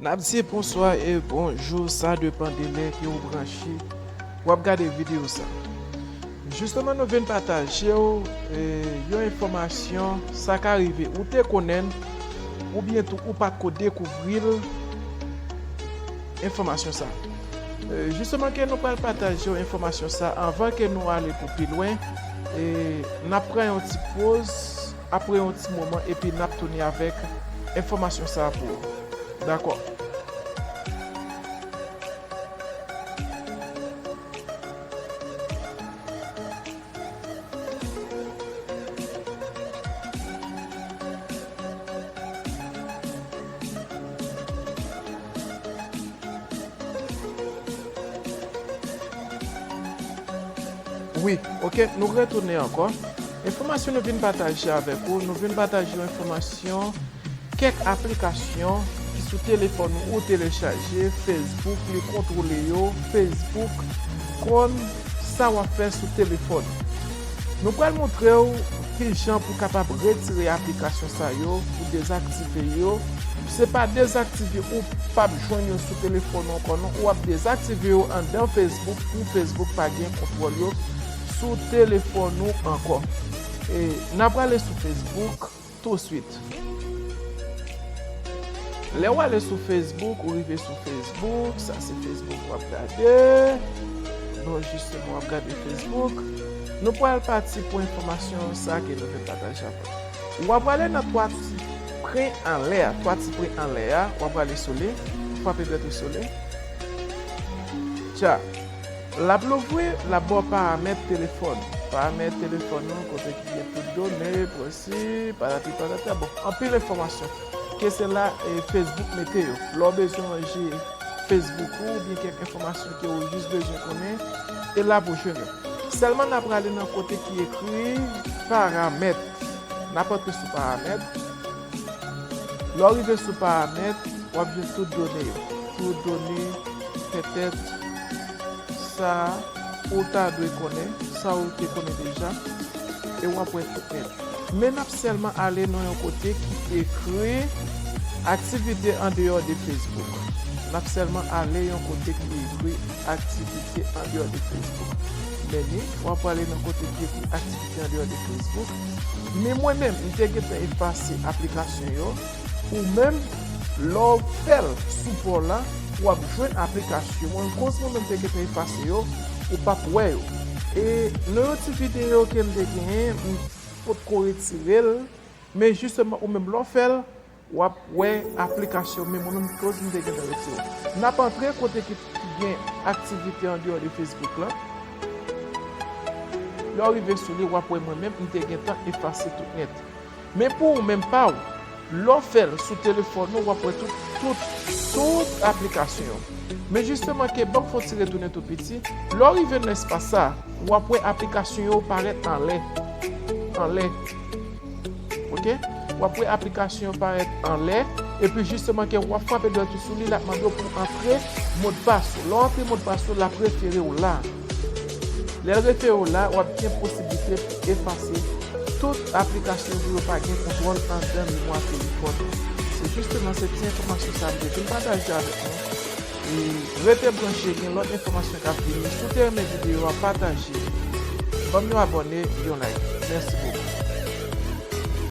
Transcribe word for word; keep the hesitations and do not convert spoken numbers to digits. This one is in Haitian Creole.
N ap di bonswa e bonjou, sa depann de lè ke w branche, w ap gade videyo sa. Jisteman, nou vin pataje w, e, yon enfòmasyon, sa ka rive ou te konnen l, oubyen tou ou pa t ko dekouvri l, enfòmasyon sa. E, jisteman ke nou pral pataje w enfòmasyon sa, anvan ke nou ale pou pi lwen, e, n ap pran yon ti poz, apre yon ti moman, epi n ap tounen avèk enfòmasyon sa pou ou. Dakò. Wi, oke, nou retounen ankò. Enfòmasyon nou vin pataje avèk ou, nou vin pataje yon enfòmasyon, kèk aplikasyon ki sou telefòn ou, ou telechaje, Facebook, li kontwole yo, Facebook konn sa w ap fè sou telefòn ou. Nou pral montre w kijan pou w kapab retire aplikasyon sa yo, pou dezaktive yo. Se pa dezaktive ou p ap jwenn yo sou telefòn ou ankò non, w ap dezaktive yo anndan Facebook pou Facebook pa gen kontwòl yo sou telefòn ou ankò. E n ap prale sou Facebook touswit. Lè w ale sou Facebook, ou rive sou Facebook, sa se Facebook w ap gade. Bon, jisteman, w ap gade Facebook. Nou pral pati pou enfòmasyon sa ke nou vin pataje avè w. W ap prale nan twa ti pwen anlè a, twa ti pwen anlè a, w ap prale sou li, frape dwèt ou sou li. Tcha. L ap louvri, l ap ba w paramèt telefòn. Paramèt telefòn ou, kote ki gen tout done, prensip, patati patata. Bon, anpil enfòmasyon. Ke se la, e, Facebook mete yo. Lè w bezwen ranje Facebook ou, oubyen kèk enfòmasyon ke w jis bezwen konnen, e la pou w jwenn yo. Sèlman n ap prale nan kote ki ekri paramèt. N ap antre sou paramèt. Lè w rive sou paramèt, w ap jwenn tout done yo. Tout done, petèt, sa ou ta dwe konnen, sa ou te konnen deja, e w ap wè tout nèt. Men n ap sèlman ale nan yon kote ki ekri aktivite andeyò de Facebook. N ap sèlman ale yon kote ki ekri aktivite andeyò de Facebook. Men ni, w ap prale nan kote ki ekri aktivite andeyò de Facebook. Men mwen menm, m te gentan efase aplikasyon yo. Ou menm, lè w fè l sou pa w la, w ap jwenn aplikasyon. Mwen, koz mwen menm te gentan efase yo, ou p ap wè yo. E nan yon ti videyo ke m te genyen, m potko retire l, men jisteman, ou menm, lè w fè l, w ap wè aplikasyon, men mwen menm, koz m te gentan retire l. N ap antre kote ki, ki gen aktivite andeyò de Facebook la. Lè w rive sou li, w ap wè mwen menm, m te gentan efase tout nèt. Men pou ou menm pa w, lè w fè l sou telefòn ou, w ap wè tout, tout, tout aplikasyon yo. Men jisteman ke ban m fè yon ti retounen tou piti, lè w rive nan espas sa, w ap wè aplikasyon yo parèt anlè. Anlè. Oke? W ap wè aplikasyon yo parèt anlè, epi jisteman ke w ap frape dwèt ou sou li, l ap mande w pou w antre modpas ou. Lè w antre modpas ou, l ap refere w la. Lè l refere w la, w ap gen posiblite pou efase tout aplikasyon pou yo pa gen kontwòl anndan memwa telefòn ou. Se jisteman se ti enfòmasyon sa a m te vin pataje avèk nou. E rete branche, gen lòt enfòmasyon k ap vini. Si w te renmen videyo a, pataje. Ban m yon abòne, yon like. Mèsi bokou.